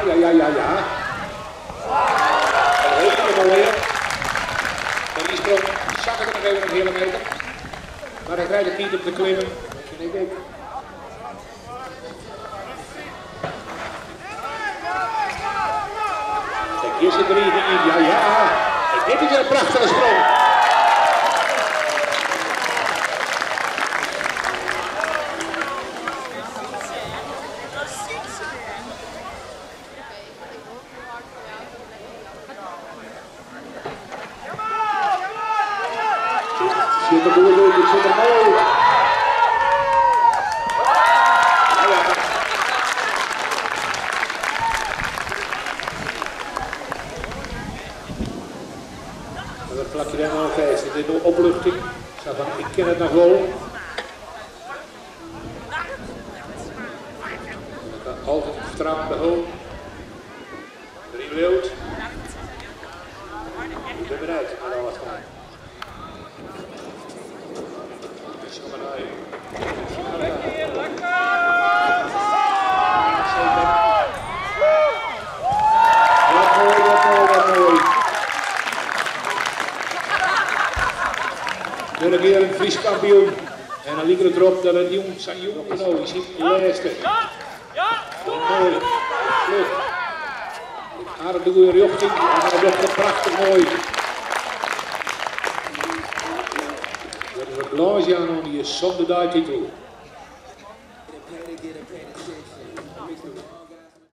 Ja, ja, ja, ja. Een hele mooie. Maar die sprong zakte nog even een hele meter. Maar hij krijgt het niet om te klimmen. Dat vind ik ook. Kijk, hier zit er in. Ja, ja. En dit is een prachtige sprong. Zit er goed, dit zit er mooi. Ja, ja. En dat plak je daar nou vast. Dit is een opluchting. Zo van, ik ken het nog wel. Altijd vertrouwen behouden. Drie leeuwt. Ik ben bereid met alles gaan. Wat mooi, wat mooi, wat mooi. De regerend Fries kampioen. En dan lijkt het erop dat het jong zijn jong is. Je ziet de laatste. Mooi. Vlug. Aardig de goede richting. Ja, dat loopt prachtig mooi. Dat is een glaasje aan die is zonder de titel.